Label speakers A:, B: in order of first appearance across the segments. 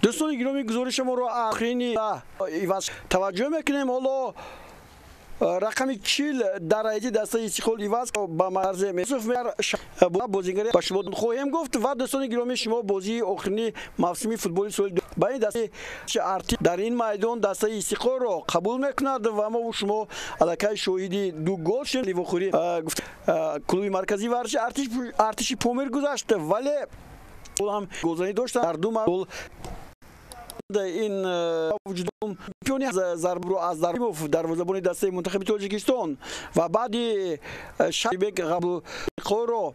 A: Дӯстони гиромӣ, гузориши моро охирини иваз таваҷҷӯҳ мекунем. Ҳоло рақами 40 дар ҳайати дастаи Истиқлол иваз ба марзе Юсуф бозигари ба шумо хоҳем гуфт. Ва дӯстони гиромӣ, шумо бозии охирини мавсими футболи соли ба ин дастаи Артиш дар ин майдон дастаи Истиқлолро қабул мекунад ва мо шумо аллакай шоҳиди ду гол шудем. Вохӯрӣ клуби марказии варзиши Артиши Помир гузашт, вале ҳам голзанӣ доштанд дар ду гол. Ин чемпиони зарбро аз Даримов, дарвозабони дастаи мунтахаби Тоҷикистон, ва баъди Шабек Ғабқоро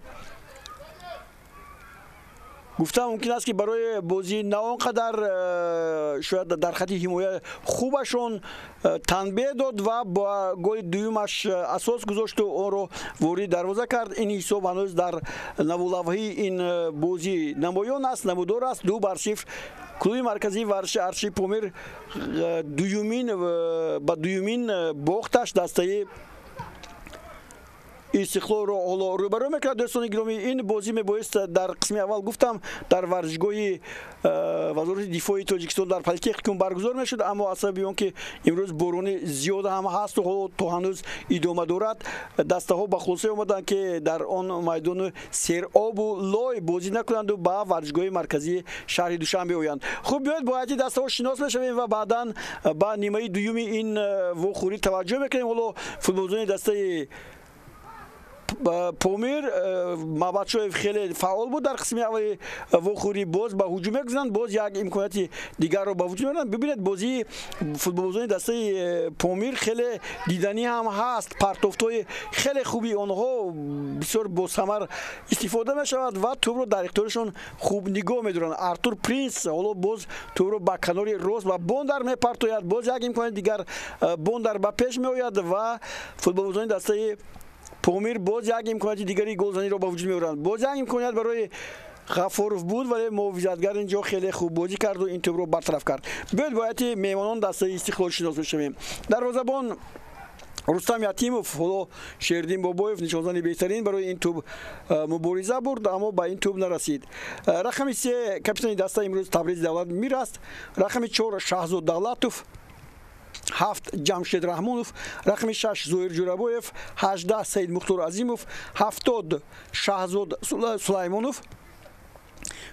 A: гуфта мумкин аст, ки барои бозӣ на он қадар шояд дар хати ҳимоя хубашон танбеҳ дод ва ба голи дуюмаш асос гузошту онро ворид дарвоза кард. Ин ҳисоб ҳанӯз дар навулавҳаи ин бозӣ намоён аст, намудор аст: 2-0. Клуби марказии варзиши Артиши Помир дуюмин ба дуюмин бохташ дастаи Истиқлолро ҳоло рӯбарӯ мекунад. Дӯстони гиромӣ, ин бозӣ мебоист, дар қисми аввал гуфтам, дар варзишгоҳи Вазорати дифои Тоҷикистон дар Политехникум баргузор мешуд, аммо аз сабаби он ки имрӯз борони зиёд ҳам ҳасту ҳоло то ҳанӯз идома дорад, дастаҳо ба хулоса омаданд, ки дар он майдони серобу лой бозӣ накунанду ба варзишгоҳи марказии шаҳри Душанбе оянд. Хуб, биёед, бо ҳайати дастаҳо шинос мешавем ва баъдан ба нимаи дуюми ин вохӯрӣ таваҷҷӯҳ мекунем. Ҳоло футболбозони дастаи Помир, Мабадшоев хеле фаъол буд дар қисми аввали вохӯрӣ, боз ба ҳуҷум мегузаранд, боз як имконияти дигарро ба вуҷуд меоранд. Бибинед, бозии футболбозони дастаи Помир хеле диданӣ ҳам ҳаст, партофтҳои хеле хуби онҳо бисёр босамар истифода мешавад ва тӯбро дар ихтиёрашон хуб нигоҳ медоранд. Артур Принс ҳоло боз тӯбро ба канори рост ба Бондар мепартояд. Боз як имконияти дигар, Бондар ба пеш меояд ва футболбозони дастаи Помир боз як имконияти дигари голзаниро ба вуҷуд меоранд. Боз як имконият барои Ғафоров буд, вале муҳофизатгар инҷо хеле хуб бозӣ карду ин тӯбро бартараф кард. Биёед, бо ҳайати меҳмонон дастаи Истиқлол шинос мешавем. Дарвозабон Рустам Ятимов. Ҳоло Шердин Бобоев, нишонзани беҳтарин, барои ин тӯб мубориза бурд, аммо ба ин тӯб нарасид. Рақами 3, капитани даста имрӯз Табризи Давлат Мир аст. Рақами 4 Шаҳзод Давлатов, 7 Ҷамшед Раҳмонов, рақами 6 Зоир Ҷурабоев, 18 Саид Мухтор Азимов, 70 Шаҳзод Сулаймонов.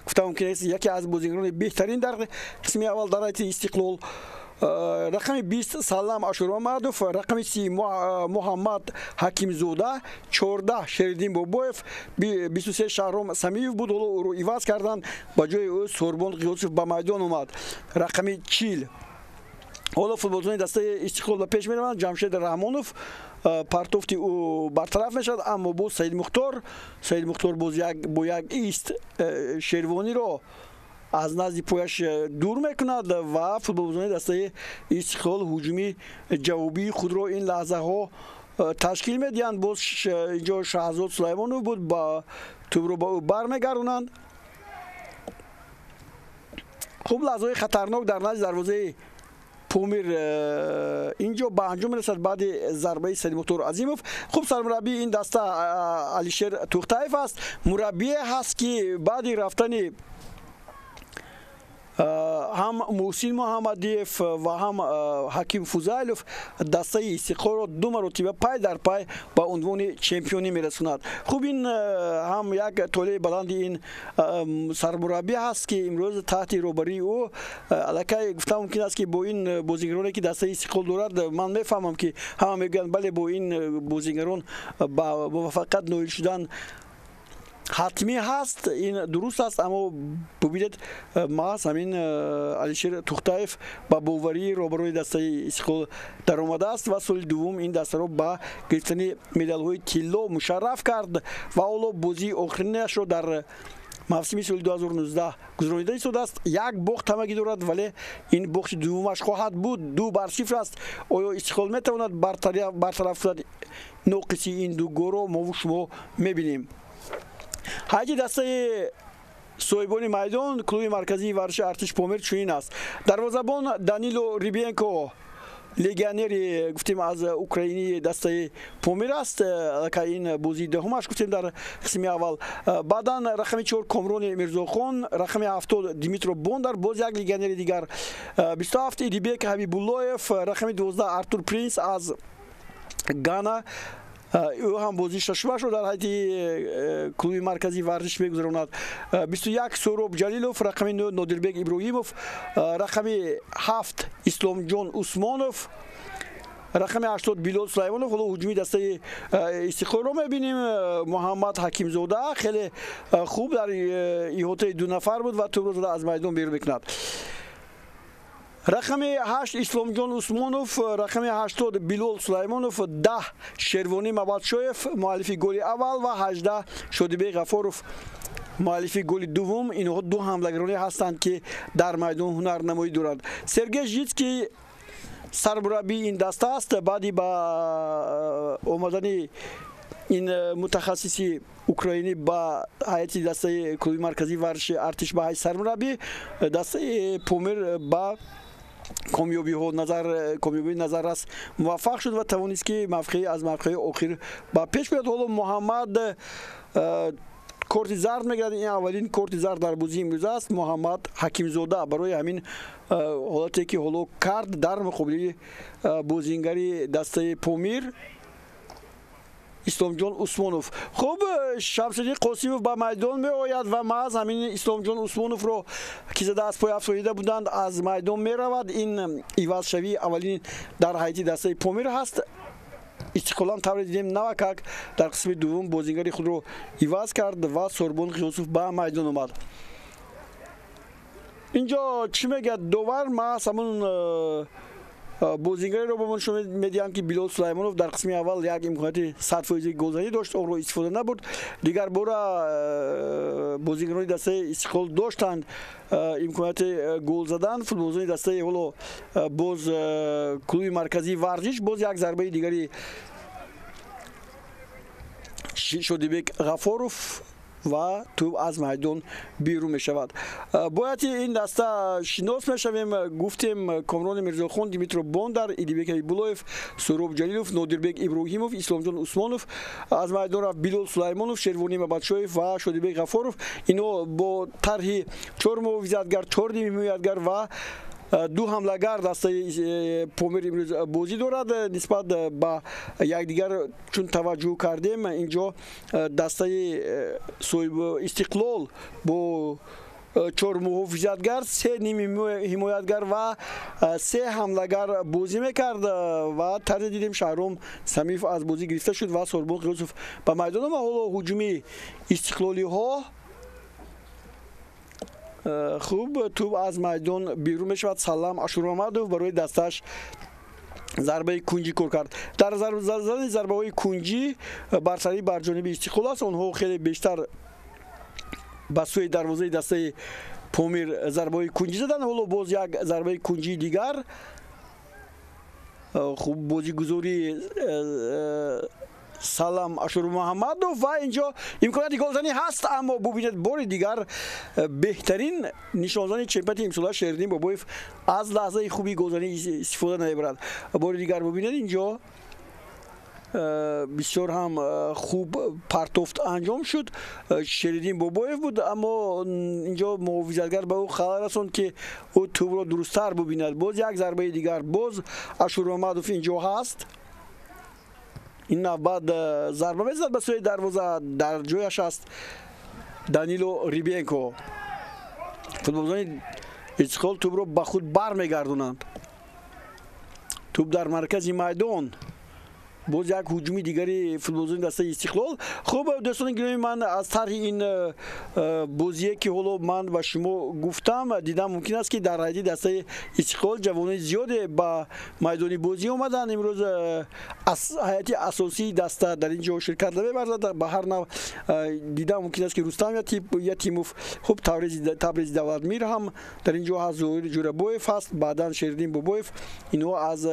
A: Гуфта мумкин аст, яке аз бозигарони беҳтарин дар қисми аввал дар ҳайати Истиқлол. Рақами 20 Салам Ашурмамадов, рақами 30 Муҳаммад Ҳакимзода, 14 Шериддин Бобоев, 23 Шаҳром Самиев буд, ҳоло ӯро иваз карданд, ба ҷои ӯ Сурбон Ғиёсов ба майдон омад, рақами 40. Ҳоло футболбозони дастаи Истиқлол ба пеш мераванд. Ҷамшед Раҳмонов, партофти ӯ бартараф мешавад, аммо боз Саид Мухтор, Саид Мухтор боз бо як ист Шервониро аз назди пояш дур мекунад ва футболбозони дастаи Истиқлол ҳуҷуми ҷавобии худро ин лаҳзаҳо ташкил медиҳанд. Боз инҷо Шаҳзод Сулаймонов буд, ба тӯбро ба ӯ бармегардонанд. Хуб, лаҳзаҳои хатарнок дар назди дарвозаи Помир инҷо ба анҷом мерасад баъди зарбаи Саидмухтор Азимов. Хуб, сармураббии ин даста Алишер Тухтаев аст, мураббие ҳаст, ки баъди рафтани ҳам Муҳсин Муҳаммадиев ва ҳам Ҳаким Фузайлов дастаи Истиқлолро ду маротиба пай дар пай ба унвони чемпионӣ мерасонад. Хуб, ин ҳам як толеи баланди ин сармураббӣ ҳаст, ки имрӯз таҳти роҳбарии ӯ аллакай гуфта мумкин аст, ки бо ин бозигароне, ки дастаи Истиқлол дорад, ман мефаҳмам, ки ҳама мегӯянд, бале, бо ин бозигарон ба муваффақият ноил шудан ҳатмӣ ҳаст. Ин дуруст аст, аммо бубинед, маҳз ҳамин Алишер Тухтаев ба боварии роҳбарони дастаи Истиқлол даромадааст ва соли дуввум ин дастаро ба гирифтани медалҳои тилло мушарраф кард ва ҳоло бозии охиринашро дар мавсими соли 2019 гузаронида истодааст. Як бохт ҳамагӣ дорад, вале ин бохти дуввумаш хоҳад буд. 2-0 аст. Оё Истиқлол метавонад бартараф кунад ноқиси ин ду голро? Мову шумо мебинем. Ҳайати дастаи соҳибони майдон, клуби марказии варзиши Артиш Помир, чунин аст: дарвозабон Данило Рибенко. Легионери гуфтем аз украини дастаи Помир аст. Аллакай ин бозии даҳумаш гуфтем дар қисми аввал. Баъдан рақами 4 Комрони Мирзохон, рақами 70 Димитро Бондар, боз як легионери дигар, 27 Идибек Ҳабибуллоев, рақами 12 Артур Принс аз Гана. Ӯ ҳам бозии шашумашро дар ҳайати клуби марказии варзиш мегузаронад. 21 Сӯроб Ҷалилов, рақами 9 Нодирбек Иброҳимов, рақами 7 Исломҷон Усмонов, рақами 80 Билол Сулаймонов. Ҳоло ҳуҷуми дастаи Истиқлолро мебинем. Муҳаммад Ҳакимзода хеле хуб дар иҳотаи ду нафар буд ва тӯбро зада аз майдон берун мекунад. Рақами 8 Исломҷон Усмонов, рақами 80 Билол Сулаймонов, 10 Шервонӣ Мабадшоев, муаллифи голи аввал, ва 18 Шодибек Ғафоров, муаллифи голи дуввум. Инҳо ду ҳамлагароне ҳастанд, ки дар майдон ҳунарнамоӣ доранд. Сергей Житский сармураббии ин даста аст. Баъди ба омадани ин мутахассиси украинӣ ба ҳайати дастаи клуби марказии варзиши Артиш ба ҳайси сармураббӣ, дастаи Помир ба комёбиҳо назар комёбии назаррас муваффақ шуд ва тавонист, ки мавқеи аз мавқеи охир ба пеш биёяд. Ҳоло Муҳаммад корти зард мегирад. Ин аввалин корти зард дар бозии имрӯза аст Муҳаммад Ҳакимзода барои ҳамин ҳолате, ки ҳоло кард дар муқобили бозингари дастаи Помир Исломҷон Усмонов. Хуб, Шамсиддин Қосимов ба майдон меояд ва маҳз ҳамин Исломҷон Усмоновро, ки зада аз пой афтоида буданд, аз майдон меравад. Ин ивазшавии аввалин дар ҳайати дастаи Помир ҳаст. Истиқлолам тавре дидем, навакак дар қисми дуввум бозингари худро иваз кард ва Сорбон Ғиёсов ба майдон омад. Инҷо чӣ мегӯяд довар? Маҳз ҳамун бозингареро ба мо нишон медиҳанд, ки Билол Сулаймонов дар қисми аввал як имконияти 100-фоизи голзанӣ дошт, онро истифода набурд. Дигар бора бозингарони дастаи Истиқлол доштанд имконияти гол задан. Футболбозони дастаи ҳоло боз клуби марказии варзиш, боз як зарбаи дигари Шодибек Ғафоров ва тӯб аз майдон берун мешавад. Бояд ин даста шинос мешавем. Гуфтем: Комрони Мирзохон, Димитро Бондар, Идибек Ҳабибуллоев, Суроб Ҷалилов, Нодирбек Иброҳимов, Исломҷон Усмонов. Аз майдон рафт Билол Сулаймонов, Шервонӣ Мабадшоев ва Шодибек Ғафоров. Ино бо тарҳи чор муҳофизатгар, чор нимҳимоятгар ва ду ҳамлагар дастаи Помир имрӯз бозӣ дорад. Нисбат ба якдигар чун таваҷҷӯҳ кардем, инҷо дастаи соҳиби Истиқлол бо чор муҳофизатгар, се нимҳимоятгар ва се ҳамлагар бозӣ мекард ва тарзе дидем, Шаҳром Самиев аз бозӣ гирифта шуд ва Сорбон Ғиёсов ба майдон омад. Ҳоло ҳуҷуми истиқлолиҳо. Хуб, тӯб аз майдон берун мешавад. Салам Ашурмамадов барои дасташ зарбаи кунҷӣ кор кард. Дар задани зарбаҳои кунҷӣ бартарӣ бар ҷониби Истиқлол аст. Онҳо хеле бештар ба сӯи дарвозаи дастаи Помир зарбаҳои кунҷӣ заданд. Ҳоло боз як зарбаи кунҷии дигар. Хуб, бозигузории Салам Ашурмуҳаммадов ва инҷо имконияти голзанӣ ҳаст, аммо бубинед, бори дигар беҳтарин нишонзани чемпионати имсола Шериддин Бобоев аз лаҳзаи хуби голзанӣ истифода намебарад. Бори дигар бубинед, инҷо бисёр ҳам хуб партофт анҷом шуд. Шериддин Бобоев буд, аммо инҷо муҳофизатгар ба ӯ халал расонд, ки ӯ тӯбро дурусттар бубинад. Боз як зарбаи дигар, боз Ашурмамадов инҷо ҳаст. Ин навбат зарба мезанад ба сӯи дарвоза, дар ҷояш аст Данило Рибенко. Футболбозони Истиқлол тӯбро ба худ бармегардонанд. Тӯб дар маркази майдон. Боз як ҳуҷуми дигари футболбозони дастаи Истиқлол. Хуб, дӯстони гиромӣ, ман аз тарҳи ин бозие, ки ҳоло ман ба шумо гуфтам, дидам мумкин аст, ки дар ҳайати дастаи Истиқлол ҷавонони зиёде ба майдони бозӣ омаданд. Имрӯз ҳайати асосии даста дар ин ҷо ширкат намебарзад. Ба ҳар нав дидам мумкин аст, ки Рустам Ятимов, хуб, Табрези Давлатмир ҳам дар ин ҷо ҳаст, Зоҳир Ҷӯрабоев ҳаст, баъдан Шериддин Бобоев. Инҳо аз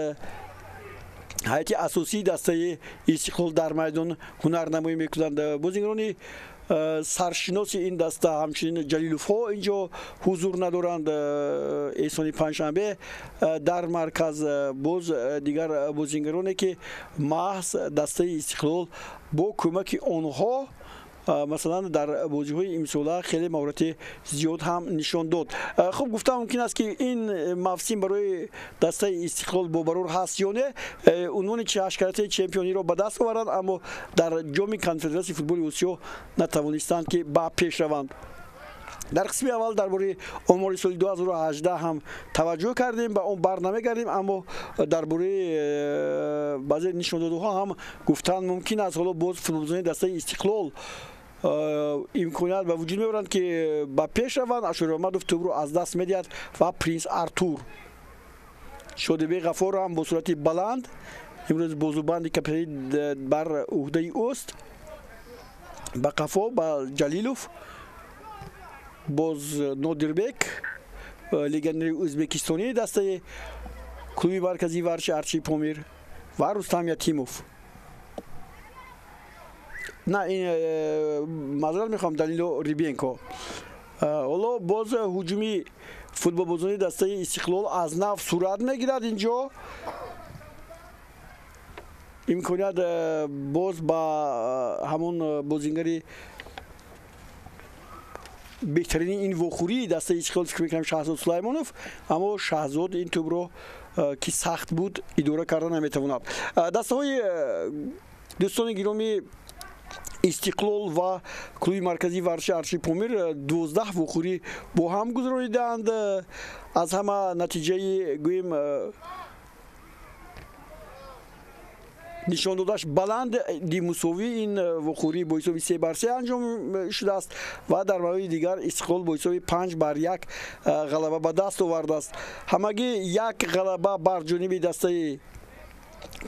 A: Ҳайати асосии дастаи Истиқлол дар майдон ҳунарнамоӣ мекунанд. Бозигарони саршиноси ин даста, ҳамчунин Ҷалиловҳо инҷо ҳузур надоранд. Эҳсони Панҷшанбе дар марказ, боз дигар бозингароне, ки маҳз дастаи Истиқлол бо кӯмаки онҳо, масалан, дар бозиҳои имсола хеле маҳорати зиёд ҳам нишон дод. Хуб, гуфта мумкин аст, ки ин мавсим барои дастаи Истиқлол бобарур ҳаст ё не. Унвони ҳашткаратаи чемпиониро ба даст оварданд, аммо дар Ҷоми Конфедератсияи футболи Осиё натавонистанд, ки ба пеш раванд. Дар қисми аввал дар бораи омори соли 2018 ҳам таваҷҷӯҳ кардем, ба он бар намегардем, аммо дар бораи баъзе нишондодҳо ҳам гуфтан мумкин аст. Ҳоло боз футболбозони дастаи Истиқлол имконият ба вуҷуд меоранд, ки ба пеш раванд. Ашурмадов тӯбро аз даст медиҳад ва Принс Артур, Шодибек Ғафоров ҳам бо суръати баланд, имрӯз бозубанди капитанӣ бар ӯҳдаи ӯст, ба қафо ба Ҷалилов, боз Нодирбек, легионери ӯзбекистонии дастаи клуби марказии варзиши Артиши Помир, ва Рустам Ятимов. На, ин, маъзарат мехоҳам, Данило Рибенко. Ҳоло боз ҳуҷуми футболбозони дастаи Истиқлол аз нав сурат мегирад. Инҷо имконият боз ба ҳамон бозингари беҳтарини ин вохӯрии дастаи Истиқлол, фикр мекунам, Шаҳзод Сулаймонов, аммо Шаҳзод ин тӯбро, ки сахт буд, идора карда наметавонад. Дастаҳои, дӯстони гиромӣ, Истиқлол ва клуби марказии варзиши Артиши Помир 12 вохӯрӣ бо ҳам гузаронидаанд. Аз ҳама натиҷаи, гӯем, нишон додаш баланд мусовӣ, ин вохӯрӣ бо ҳисоби 3-3 анҷом шудааст ва дар мавриди дигар Истиқлол бо ҳисоби 5-1 ғалаба ба даст овардааст. Ҳамагӣ як ғалаба бар ҷониби дастаи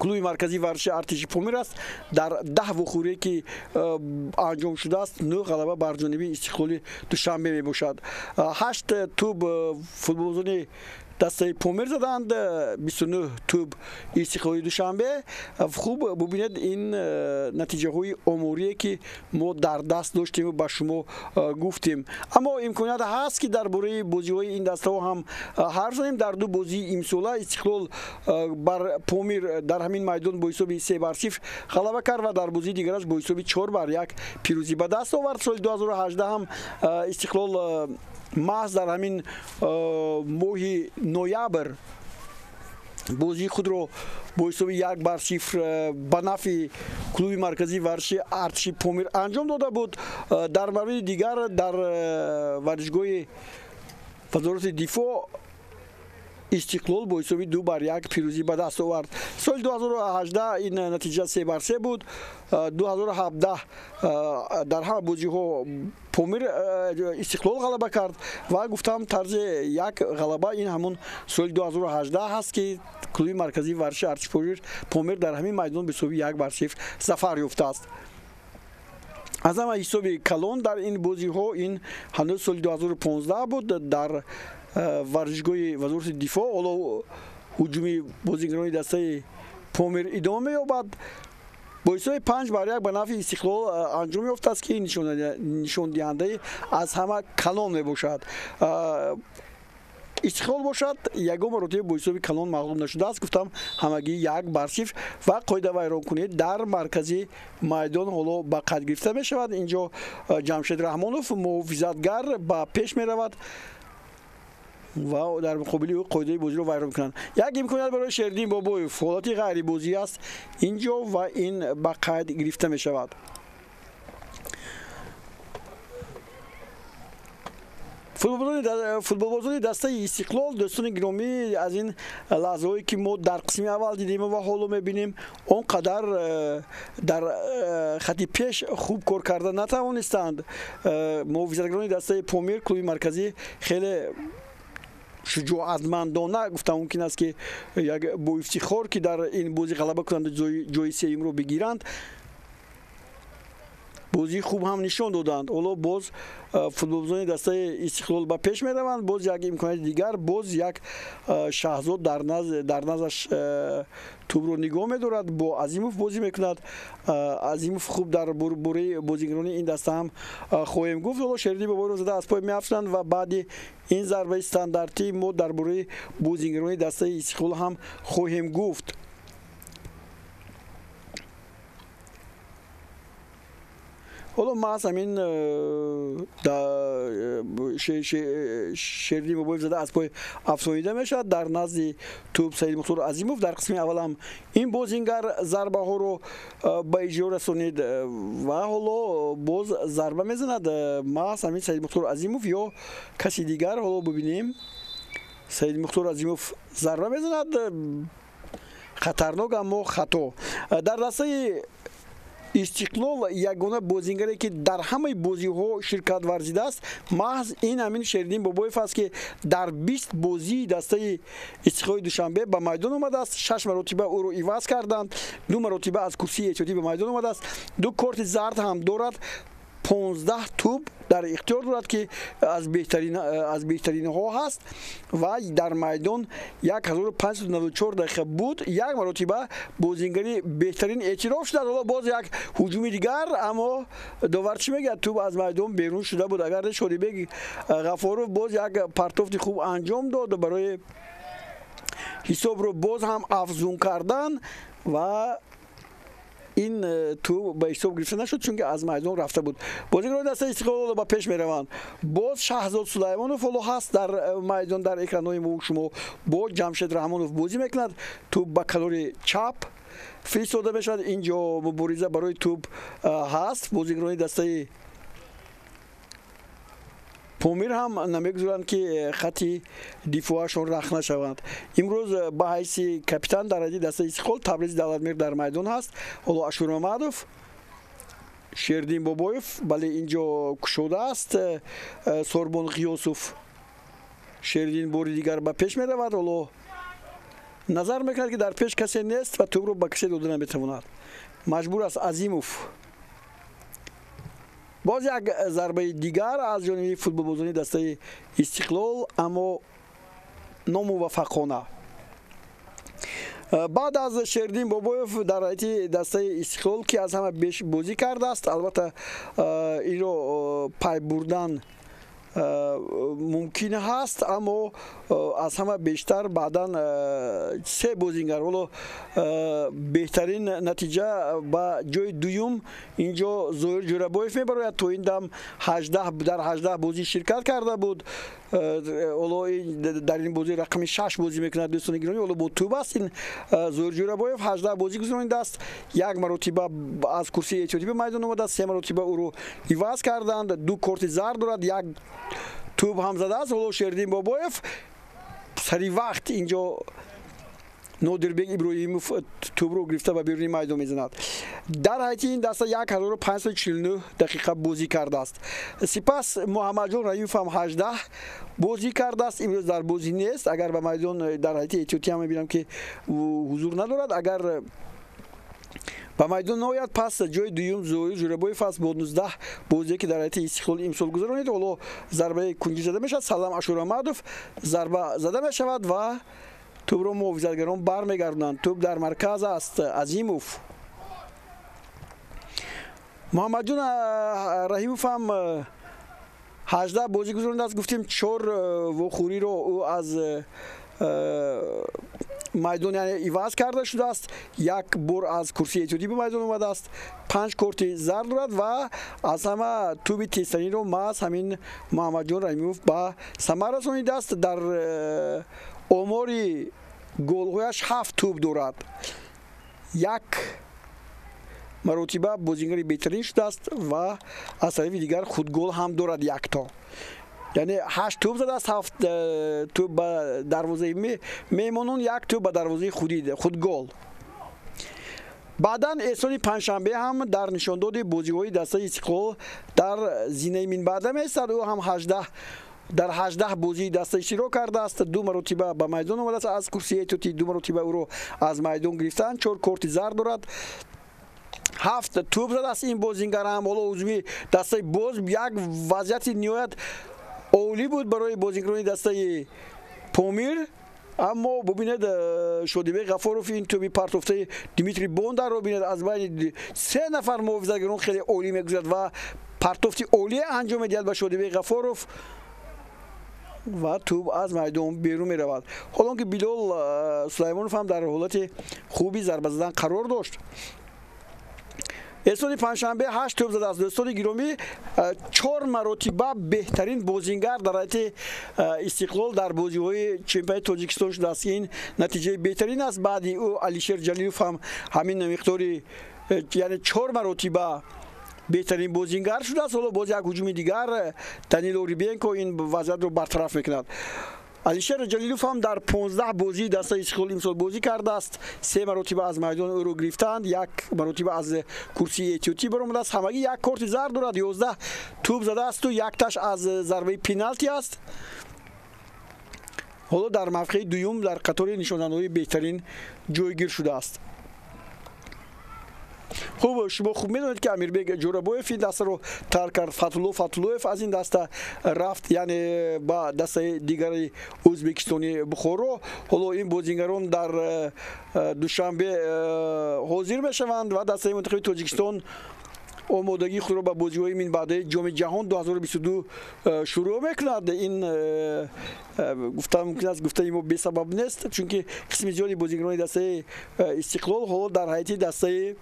A: клуби марказии варзиши Артиши Помир аст. Дар 10 вохӯрие, ки анҷом шудааст, нӯҳ ғалаба бар ҷониби Истиқлоли Душанбе мебошад. Ҳашт тӯб футболбозони дастаи Помир заданд, 29 тӯб Истиқлоли Душанбе. Хуб, бубинед, ин натиҷаҳои оморие, ки мо дар даст доштему ба шумо гуфтем, аммо имконият ҳаст, ки дар бораи бозиҳои ин дастаҳо ҳам ҳарф занем. Дар ду бозии имсола Истиқлол бар Помир дар ҳамин майдон бо ҳисоби 3-0 ғалаба кард ва дар бозии дигараш бо ҳисоби 4-1 пирӯзӣ ба даст овард. Соли 2018 ҳам Истиқлол маҳз дар ҳамин моҳи ноябр бозии худро бо ҳисоби 1-0 ба нафъи клуби марказии варзиши Артиши Помир анҷом дода буд. Дар мавриди дигар дар варзишгоҳи Вазорати дифоъ Истиқлол бо ҳисоби 2-1 пирӯзӣ ба даст овард. Соли 2018 ин натиҷа 3-3 буд. 2017 дар ҳама бозиҳо Помир, Истиқлол ғалаба кард ва гуфтам, тарзи як ғалаба ин ҳамон соли 2018 ҳаст, ки клуби марказии варзиши Артиши Помир дар ҳамин майдон ба ҳисоби 1-0 зафар ёфтааст. Аз ҳама ҳисоби калон дар ин бозиҳо ин ҳанӯз соли 2015 буд дар варзишгоҳи Вазорати дифоъ. Ҳоло ҳуҷуми бозигарони дастаи Помир идома меёбад, бо ҳисоби 5-1 ба нафъи Истиқлол анҷом ёфтааст, ки нишондиҳандаи аз ҳама калон мебошад. Истиқлол бошад, ягон маротиба бо ҳисоби калон мағлуб нашудааст. Гуфтам, ҳамагӣ 1-0 ва қоида вайронкунӣ дар маркази майдон ҳоло ба қайд гирифта мешавад. Инҷо Ҷамшед Раҳмонов, муҳофизатгар, ба пеш меравад ва дар муқобили ӯ қоидаи бозиро вайрон мекунанд. Як имконият барои Шердин Бобоев, ҳолати ғайрибозӣ аст инҷо ва ин ба қайд гирифта мешавад. Футболбозони дастаи Истиқлол, дӯстони гиромӣ, аз ин лаҳзаҳое, ки мо дар қисми аввал дидем ва ҳоло мебинем, он қадар дар хати пеш хуб кор карда натавонистанд. Муҳофизатгарони дастаи Помир, клуби марказӣ, хеле шуҷоатмандона, гуфта мумкин аст, ки як бо ифтихор, ки дар ин бозӣ ғалаба кунанд, ҷои сеюмро бигиранд. бозии хуб ҳам нишон доданд. Ҳоло боз футболбозони дастаи Истиқлол ба пеш мераванд. Боз як имконияти дигар, боз як Шаҳзод дар наздаш тӯбро нигоҳ медорад, бо Азимов бозӣ мекунад. Азимов хуб дар бораи бозигарони ин даста ҳам хоҳем гуфт. Ҳоло Шердин Бобоевро зада аз пой меафтанд ва баъди ин зарбаи стандартӣ мо дар бораи бозигарони дастаи Истиқлол ҳам хоҳем гуфт. Ҳоло маҳз ҳамин Шердин Бобоев зада аз пой афтонида мешавад. Дар назди тӯб Саидмухтор Азимов. Дар қисми аввал ҳам ин бозингар зарбаҳоро ба иҷро расонид ва ҳоло боз зарба мезанад маҳз ҳамин Саидмухтор Азимов ё каси дигар. Ҳоло бибинем, Саидмухтор Азимов зарба мезанад, хатарнок, аммо хато. Дар дастаи Истиқлол ягона бозингаре ки дар ҳамаи бозиҳо ширкат варзидааст, маҳз ин ҳамин Шердин Бобоев аст, ки дар 20 бозии дастаи Истиқлоли Душанбе ба майдон омадааст. 6 маротиба ӯро иваз карданд, 2 маротиба аз курсии эҳтиётӣ ба майдон омадааст, 2 корти зард ҳам дорад, 15 тӯб дар ихтиёр дорад, ки аз беҳтаринҳо ҳаст ва дар майдон 1594 дақиқа буд. Як маротиба бозингари беҳтарин эътироф шудад. Ҳоло боз як ҳуҷуми дигар, аммо довар чӣ мегӯяд? Тӯб аз майдон берун шуда буд. Агар Шодибек Ғафоров боз як партофти хуб анҷом дод барои ҳисобро боз ҳам афзун кардан ва ин тӯб ба ҳисоб гирифта нашуд, чунки аз майдон рафта буд. Бозигарони дастаи Истиқлол ба пеш мераванд. Боз Шаҳзод Сулаймонов ҳоло ҳаст дар майдон, дар экранҳои мо шумо бо Ҷамшед Раҳмонов бозӣ мекунад. Тӯб ба канори чап фиристода мешавад. Инҷо мубориза барои тӯб ҳаст. Бозигарони дастаи Помир ҳам намегузоранд, ки хати дифоашон рахт нашаванд. Имрӯз ба ҳайси капитан дар ҳайати дастаи Истиқлол Табриз Давлатмир дар майдон ҳаст. Ҳоло Ашурмамадов, Шердин Бобоев, бале инҷо кушода аст. Сорбон Ғиёсов, Шердин бори дигар ба пеш меравад. Ҳоло назар мекунад, ки дар пеш касе нест ва тӯбро ба касе дода наметавонад. Маҷбур аст Азимов. Боз як зарбаи дигар аз ҷониби футболбозони дастаи Истиқлол, аммо номуваффақона. Баъд аз Шердин Бобоев дар ҳайати дастаи Истиқлол, ки аз ҳама беш бозӣ кардааст, албатта инро пай бурдан мумкин ҳаст, аммо аз ҳама бештар баъдан се бозингар. Ҳоло беҳтарин натиҷа ба ҷои дуюм инҷо Зоир Ҷӯрабоев мебарояд. То ин дам дар 18 бозӣ ширкат карда буд. Ҳоло дар ин бозӣ рақами 6 бозӣ мекунад, дӯстони гиромӣ. Ҳоло бо тӯб аст ин Зоир Ҷӯрабоев. 18 бозӣ гузаронидааст, як маротиба аз курсии эҳтиётӣ ба майдон омадааст, 3 маротиба ӯро иваз карданд, 2 корти зард дорад, як тӯб ҳам задааст. Ҳоло Шердин Бобоев сари вақт инҷо Нодирбек Иброҳимов тӯбро гирифта ба беруни майдон мезанад. Дар ҳайати ин даста 1549 дақиқа бозӣ кардааст. Сипас Муҳаммадҷон Раимов ҳам 18 бозӣ кардааст. Имрӯз дар бозӣ нест. Агар ба майдон дар ҳайати эҳтиётӣ ҳам мебинам, ки ҳузур надорад. Агар ба майдон наояд, пас ҷои дуюм Зоир Ҷӯрабоев аст бо 19 бозие, ки дар ҳайати Истиқлол имсол гузаронид. Ҳоло зарбаи кунҷӣ зада мешавад. Салам Ашурамадов зарба зада мешавад ва тӯбро муҳофизатгарон бармегардонанд. Тӯб дар марказ аст. Азимов. Муҳаммадҷон Раҳимов ҳам 18 бозӣ гузаронидааст. Гуфтем 4 вохӯриро ӯ аз майдон яъне иваз карда шудааст. Як бор аз курсии эҳтиётӣ ба майдон омадааст. 5 корти зард дорад ва аз ҳама тӯби тезтаринро маҳз ҳамин Муҳаммадҷон Раҳимов ба самар расонидааст. Дар омори голҳояш 7 тӯб дорад. Як маротиба бозингари беҳтарин шудааст ва аз тарафи дигар худгол ҳам дорад якто. Яъне 8 тӯб задааст, 7 тӯб ба дарвозаи меҳмонон, 1 тӯб ба дарвозаи худгол. Баъдан эҳсони панҷшанбе ҳам дар нишондоди бозиҳои дастаи Истиқлол дар зинаи минбаъда меистад. Ӯ ҳам 18 дар 18 бозии даста иштирок кардааст. 2 маротиба ба майдон омадааст аз курсии эҳтиётӣ, 2 маротиба ӯро аз майдон гирифтанд, 4 корти зард дорад. 7 тӯб задааст ин бозингар ҳам. Ҳоло ҳуҷуми дастаи боз як вазъияти ниҳоят олӣ буд барои бозингарони дастаи Помир, аммо бубинед, Шодибек Ғафуров ин тӯби партофтаи Дмитрий Бондарро бинед, аз байни 3 нафар муҳофизатгарон хеле олӣ мегузарад ва партофти олие анҷом медиҳад ба Шодибек Ғафуров ва тӯб аз майдон берун меравад. Ҳолон ки Билол Сулаймонов ҳам дар ҳолати хуби зарба задан қарор дошт. Эстони панҷшанбе 8 тӯб задааст. Дӯстони гиромӣ, 4 маротиба беҳтарин бозингар дар ҳайати Истиқлол дар бозиҳои чемпионати Тоҷикистон шудааст. Ин натиҷаи беҳтарин аст. Баъди ӯ Алишер Ҷалилов ҳам ҳамин миқдори, яъне 4 маротиба беҳтарин бозингар шудааст. Ҳоло боз як ҳуҷуми дигар, Данило Рибенко ин вазъиятро бартараф мекунад. Алишер Ҷалилов ҳам дар 15 бозии дастаи Истиқлол имсол бозӣ кардааст. 3 маротиба аз майдон ӯро гирифтаанд, 1 маротиба аз курсии эҳтиётӣ баромадааст. Ҳамагӣ 1 корти зард дорад, 11 тӯб задаасту якташ аз зарбаи пеналти аст. Ҳоло дар мавқеи дуюм дар қатори нишондиҳандаҳои беҳтарин ҷойгир шудааст. Хуб, шумо хуб медонед, ки Амирбек Ҷӯрабоев ин дастаро тарк кард, Фатулло Фатуллоев аз ин даста рафт, яъне ба дастаи дигари Ӯзбекистони Бухоро. Ҳоло ин бозингарон дар Душанбе ҳозир мешаванд ва дастаи мунтахаби Тоҷикистон омодагии худро ба бозиҳои минбаъдаи Ҷоми ҷаҳон 2022 шурӯъ мекунад. Ин гуфта мумкин аст, гуфтаи мо бесабаб нест, чунки қисми зиёди бозингарони дастаи Истиқлол ҳоло дар ҳайати дастаи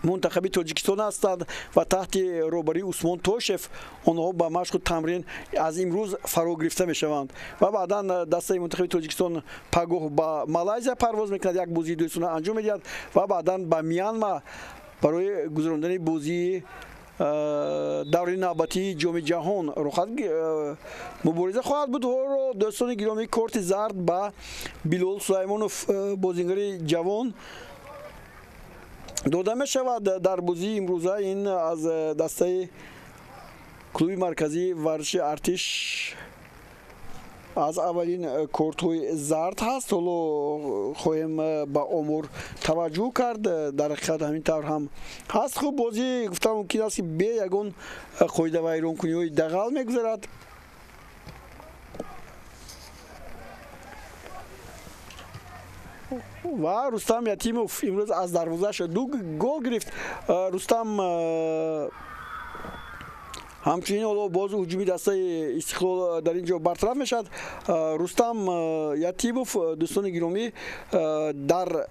A: мунтахаби Тоҷикистон ҳастанд ва таҳти роҳбарии Усмон Тошев онҳо ба машқу тамрин аз имрӯз фаро гирифта мешаванд ва баъдан дастаи мунтахаби Тоҷикистон пагоҳ ба Малайзия парвоз мекунад, як бозии дӯстона анҷом медиҳад ва баъдан ба Мянма барои гузарондани бозии даври навбатии Ҷоми ҷаҳон рухат мубориза хоҳад буд. Ҳоло дӯстони гиромӣ, корти зард ба Билол Сулаймонов, бозингари ҷавон, дода мешавад дар бозии имрӯза. Ин аз дастаи клуби марказии варзиши Артиш аз аввалин кортҳои зард ҳаст. Ҳоло хоҳем ба омор таваҷҷӯҳ кард, дар ҳақиқат ҳамин тавр ҳам ҳаст. Хуб, бозӣ гуфта мумкин аст, ки бе ягон қоидавайронкуниҳои дағал мегузарад. Ва Рустам Ятимов имрӯз аз дарвозааш 2 гол гирифт. Рустам ҳамчунин ҳоло боз ҳуҷуми дастаи Истиқлол дар ин ҷо бартараф мешавад. Рустам Ятимов, дӯстони гиромӣ, дар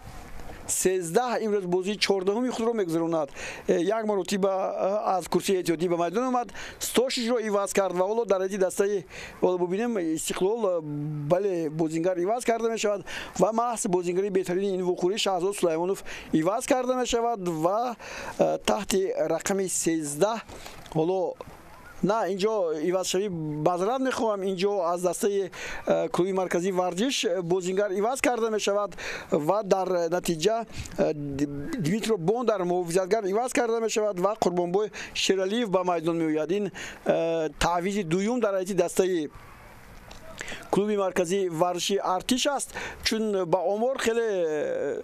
A: 13 имрӯз бозии 14-уми худро мегузаронад. Як маротиба аз курсии эҳтиётӣ ба майдон омад, Стошичро иваз кард ва ҳоло дар ҳайати дастаи, ҳоло бубинем, Истиқлол, бале, бозингар иваз карда мешавад ва маҳз бозингари беҳтарини ин вохӯрӣ Шаҳзод Сулаймонов иваз карда мешавад ва таҳти рақами 13 ҳоло на инҷо ивазшавӣ, маъзарат мехоҳам, инҷо аз дастаи клуби марказии варзиш бозингар иваз карда мешавад ва дар натиҷа Дмитро Бондар муҳофизатгар иваз карда мешавад ва Қурбонбой Шералиев ба майдон меояд. Ин таъвизи дуюм дар ҳайати дастаи клуби марказии варзиши Артиш аст, чун ба омор хеле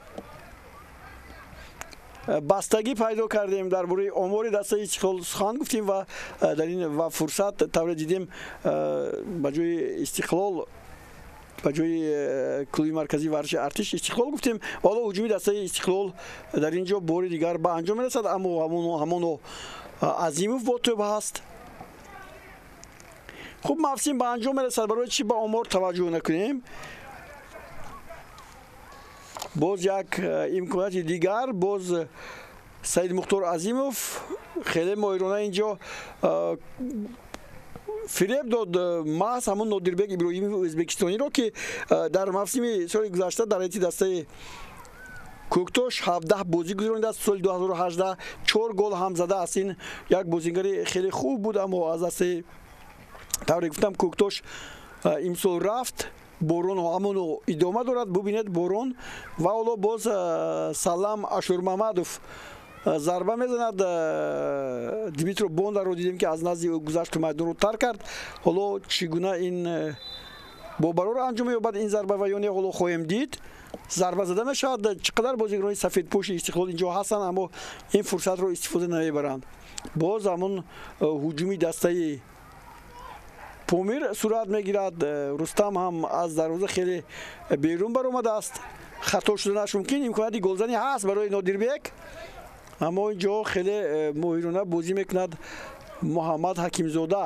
A: бастагӣ пайдо кардем, дар бораи омори дастаи Истиқлол сухан гуфтем ва дар ин ва фурсат тавре дидем, ба ҷои Истиқлол, ба ҷои клуби марказии варзиши Артиш Истиқлол гуфтем. Ҳоло ҳуҷуми дастаи Истиқлол дар ин ҷо бори дигар ба анҷом мерасад, аммо ҳамоно Азимов бо тӯб ҳаст. Хуб, мавсим ба анҷом мерасад, барои чӣ ба омор таваҷҷӯҳ накунем? Боз як имконияти дигар, боз Саид Мухтор Азимов хеле моҳирона инҷо фиреб дод маҳз ҳамон Нодирбек Иброҳимов ӯзбекистониро, ки дар мавсими соли гузашта дар ҳайати дастаи Кӯктош 17 бозӣ гузаронидааст. Соли 2018 4 гол ҳам задааст. Ин як бозингари хеле хуб буд, аммо аз дастаи, тавре гуфтам, Кӯктош имсол рафт. Борон ҳамоно идома дорад, бубинед борон. Ва ҳоло боз Салам Ашурмамадов зарба мезанад. Дмитро Бондарро дидем, ки аз назди ӯ гузашту майдонро тарк кард. Ҳоло чӣ гуна ин бо барор анҷом меёбад ин зарба ва ё не, ҳоло хоҳем дид. зарба зада мешавад. Чӣ қадар бозигарони сафедпӯши Истиқлол инҷо ҳастанд, аммо ин фурсатро истифода намебаранд. Боз ҳамон ҳуҷуми дастаи Помир сурат мегирад. Рустам ҳам аз дарвоза хеле берун баромадааст. Хато шуданаш мумкин, имконияти голзанӣ ҳаст барои Нодирбек, аммо инҷо хеле моҳирона бозӣ мекунад Муҳаммад Ҳакимзода.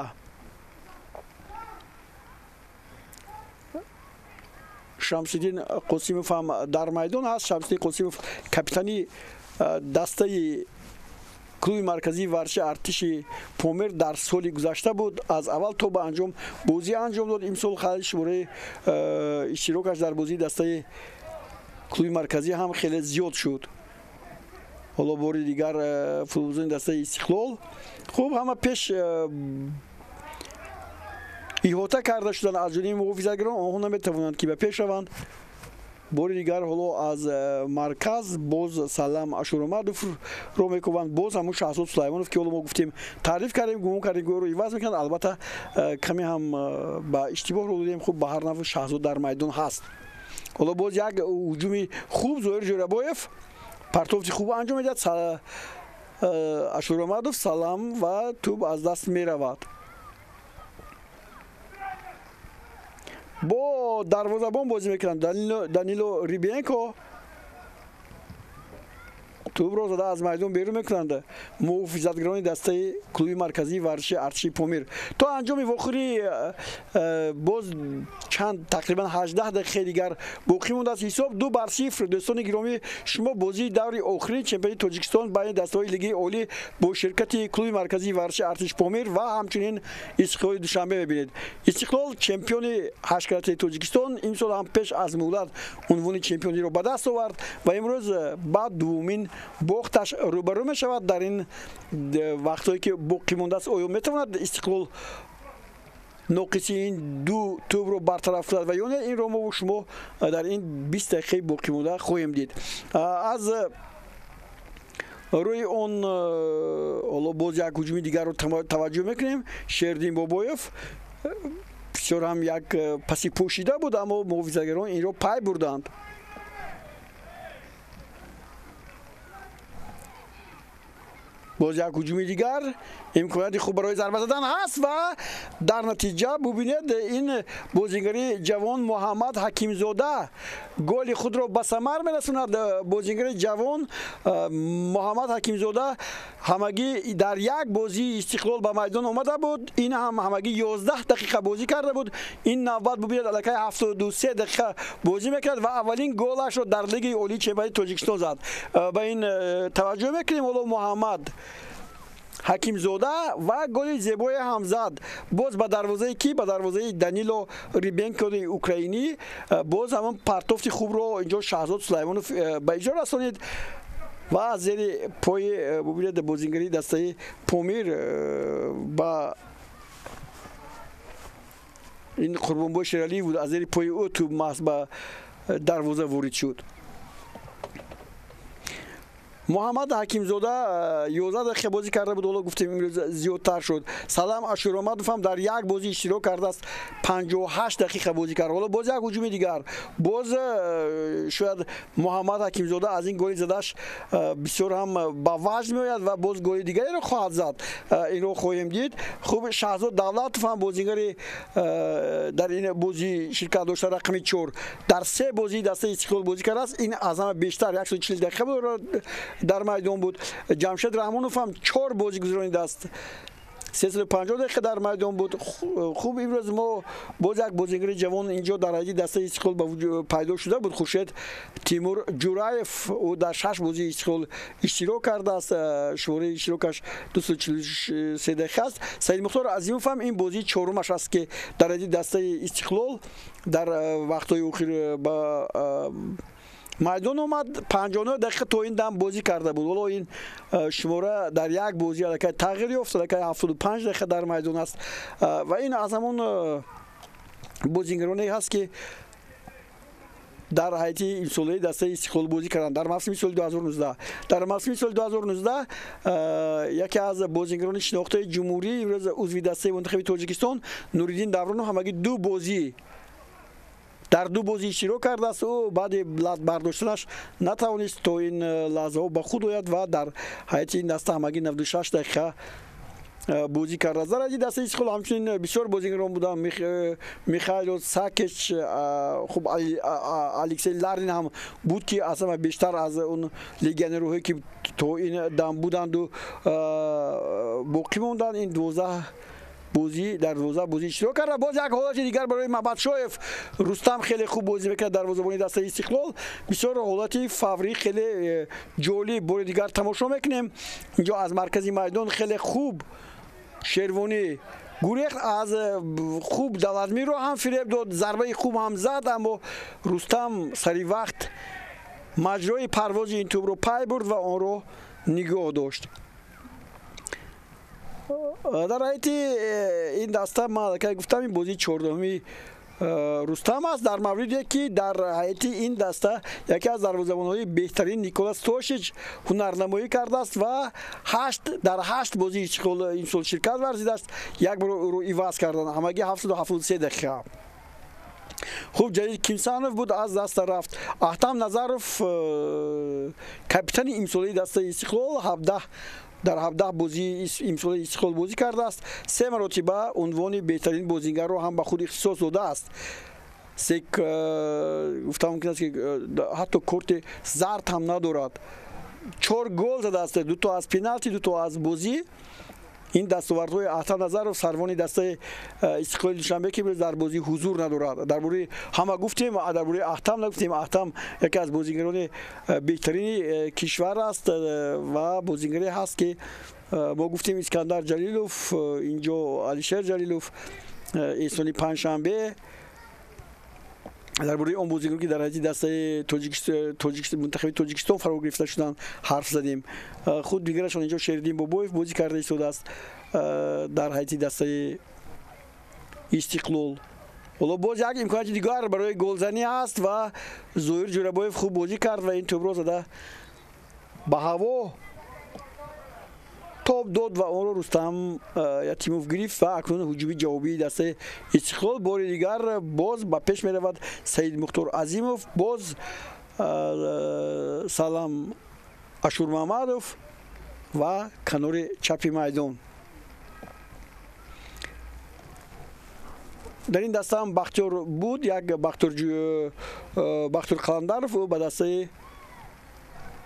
A: Шамсиддин Қосимов ҳам дар майдон ҳаст. Шамсиддин Қосимов капитани дастаи клуби марказии варзиши артиши Помир дар соли гузашта буд. Аз аввал то ба анҷом бозӣ анҷом дод. Имсол шумораи иштирокаш дар бозии дастаи клуби марказӣ ҳам хеле зиёд шуд. Ҳоло бори дигар футболбозони дастаи Истиқлол хуб ҳама пеш иҳота карда шуданд аз ҷониби муҳофизатгарон. Онҳо наметавонанд ки ба пеш раванд. Бори дигар ҳоло аз марказ боз Салам Ашуромадовро мекӯбанд. Боз ҳамун Шаҳзод Сулаймонов, ки ҳоло мо гуфтем, таъриф кардем, гумон кардем, ки ӯро иваз мекунанд. Албатта каме ҳам ба иштибоҳ рӯ додем. Хуб, ба ҳар навъ Шаҳзод дар майдон ҳаст. Ҳоло боз як ҳуҷуми хуб, Зоир Ҷӯрабоев партофти хуб анҷом медиҳад. Ашуромадов, Салам ва тӯб аз даст меравад. Бо дарвозабон бозӣ мекунанд Данило Рибенко. Тӯбро зада аз майдон берун мекунанд муҳофизатгарони дастаи клуби марказии варзиши артиши Помир. То анҷоми вохӯрӣ боз чанд тақрибан 18 дақиқаи дигар боқӣ мондааст. Ҳисоб 2-0. Дӯстони гиромӣ, шумо бозии даври охирини чемпионати Тоҷикистон байни дастаҳои лигаи олӣ бо ширкати клуби марказии варзиши артиш Помир ва ҳамчунин Истиқлоли Душанбе мебинед. Истиқлол чемпиони ҳашткаратаи Тоҷикистон имсол ҳам пеш аз муҳлат унвони чемпиониро ба даст овард ва имрӯз ба дуввумин бохташ рӯбарӯ мешавад. Дар ин вақтҳое ки боқӣ мондааст, оё метавонад Истиқлол ноқиси ин ду тӯбро бартараф кунад ва ё не, инро мо шумо дар ин 20 дақиқаи боқӣ монда хоҳем дид. Аз рӯи он ҳоло боз як ҳуҷуми дигарро таваҷҷӯҳ мекунем. Шердин Бобоев бисёр ҳам як паси пӯшида буд, аммо муҳофизатгарон инро пай бурданд. Боз як ҳуҷуми дигар, имконияти хуб барои зарба задан ҳаст ва дар натиҷа бубинед, ин бозигари ҷавон Муҳаммад Ҳакимзода голи худро ба самар мерасонад. Бозигари ҷавон Муҳаммад Ҳакимзода ҳамагӣ дар як бозии Истиқлол ба майдон омада буд. Ин ҳам ҳамагӣ 11 дақиқа бозӣ карда буд. Ин навбат бубинед, аллакай 73 дақиқа бозӣ мекард ва аввалин голашро дар лигаи олии чемпионати Тоҷикистон зад. Ба ин таваҷҷӯҳ мекунем. Ҳоло Муҳаммад Ҳакимзода ва голи зебое ҳам зад. Боз ба дарвозаи ки? Ба дарвозаи Данило Рибенкои украинӣ. Боз ҳамон партофти хубро инҷо Шаҳзод Сулаймонов ба иҷро расонид ва аз зери пои бубинед бозингари дастаи Помир ба ин Қурбонбой Шералиев буд, аз зери пои ӯ тӯб маҳз ба дарвоза ворид шуд. Муҳаммад Ҳакимзода 11 дақиқа бозӣ карда буд, ҳоло гуфтем имрӯз зиёдтар шуд. Салам Ашуромадов ҳам дар як бозӣ иштирок кардааст, 58 дақиқа бозӣ кард. Ҳоло боз як ҳуҷуми дигар. Боз шояд Муҳаммад Ҳакимзода аз ин голи задаш бисёр ҳам ба ваҷд меояд ва боз голи дигареро хоҳад зад. Инро хоҳем дид. Хуб, Шаҳзод Давлатов ҳам бозигари дар ин бозӣ ширкат дошта, рақами 4 дар се бозии дастаи Истиқлол бозӣ кардааст. Ин аз ҳама бештар 140 дақиқа буд дар майдон буд. Ҷамшед Раҳмонов ҳам 4 бозӣ гузаронидааст, 350 дақиқа дар майдон буд. Хуб, имрӯз мо боз як бозигари ҷавон инҷо дар ҳайати дастаи Истиқлол пайдо шуда буд, Хуршед Тимур Ҷураев. Ӯ дар 6 бозии Истиқлол иштирок кардааст, шумораи иштирокаш 243 дақиқа аст. Саидмухтор Азимов ҳам ин бозии чорумаш аст, ки дар ҳайати дастаи Истиқлол дар вақтҳои охир ба майдон омад. 59 дақиқа то ин дам бозӣ карда буд. Ҳоло ин шумора дар як бозӣ аллакай тағйир ёфт, аллакай 75 дақиқа дар майдон аст ва ин аз ҳамон бозигароне ҳаст, ки дар ҳайати имсолаи дастаи Истиқлол бозӣ карданд дар мавсими соли 2019. Дар мавсими соли 2019 яке аз бозигарони шинохтаи ҷумҳурӣ, имрӯз узви дастаи мунтахаби Тоҷикистон Нуриддин Давронов ҳамагӣ ду бозӣ Дар 2 бозӣ иштирок кардааст. Ӯ баъди лат бардоштанаш натавонист то ин лаҳзаҳо ба худ ояд ва дар ҳайати ин даста ҳамагӣ 96 дақиқа бозӣ кардааст. Дар ҳайати дастаи Истиқлол ҳамчунин бисёр бозигарон буданд. Михайло Сакеч, хуб Алексей Ларин ҳам буд, ки аз ҳама бештар аз он легионерҳое ки то ин дам буданду боқӣ монданд, ин 12 бозӣ дар 12 бозӣ иштирок кард. Боз як ҳолати дигар барои Мабадшоев. Рустам хеле хуб бозӣ мекард, дарвозабони дастаи Истиқлол. Бисёр ҳолати фаврӣ хеле ҷолиб бори дигар тамошо мекунем. Инҷо аз маркази майдон хеле хуб Шервонӣ гурехт, аз хуб Давлатмирро ҳам фиреб дод, зарбаи хуб ҳам зад, аммо Рустам сари вақт маҷрои парвози ин тӯбро пай бурд ва онро нигоҳ дошт. Дар ҳайати ин даста ман аллакай гуфтам, ин бозии 14-уми Рустам аст, дар мавриде ки дар ҳайати ин даста яке аз дарвозабонҳои беҳтарин Николас Тошич ҳунарнамоӣ кардааст ва дар 8 бозии Истиқлол имсол ширкат варзидааст. Як бор ӯро иваз карданд, ҳамагӣ 773 дақиқа. Хуб, Ҷалил Кимсанов буд, аз даста рафт. Аҳтам Назаров, капитани имсолаи дастаи Истиқлол, дар 17 бозии имсолаи Истиқлол бозӣ кардааст. 3 маротиба унвони беҳтарин бозигарро ҳам ба худ ихтисос додааст. Гуфта мумкин аст, ки ҳатто корти зард ҳам надорад. 4 гол задааст, 2 то аз пеналти, 2 то аз бозӣ. Ин дастовардҳои Аҳтам Назаров, сарвони дастаи Истиқлоли Душанбе, ки дар бозӣ ҳузур надорад. Дар бораи ҳама гуфтем, дар бораи Аҳтам нагуфтем. Аҳтам яке аз бозигарони беҳтарини кишвар аст ва бозигаре ҳаст, ки мо гуфтем Искандар Ҷалилов, инҷо Алишер Ҷалилов, Эҳсони Панҷшанбе. Дар бораи он бозигарон, ки дар ҳайати дастаи мунтахаби Тоҷикистон фаро гирифта шуданд, ҳарф задем. Худ дигарашон инҷо Шериддин Бобоев бозӣ карда истодааст дар ҳайати дастаи Истиқлол. Ҳоло боз як имконияти дигар барои голзанӣ ҳаст ва Зоир Ҷӯрабоев хуб бозӣ кард ва ин тӯбро зада ба ҳаво тоб дод ва онро Рустам Ятимов гирифт ва акнун ҳуҷуми ҷавобии дастаи Истиқлол бори дигар боз ба пеш меравад. Саид Мухтор Азимов, боз Салам Ашурмамадов ва канори чапи майдон. Дар ин даста ҳам Бахтиёр буд, як Бахтиёр Қаландаров, ӯ ба дастаи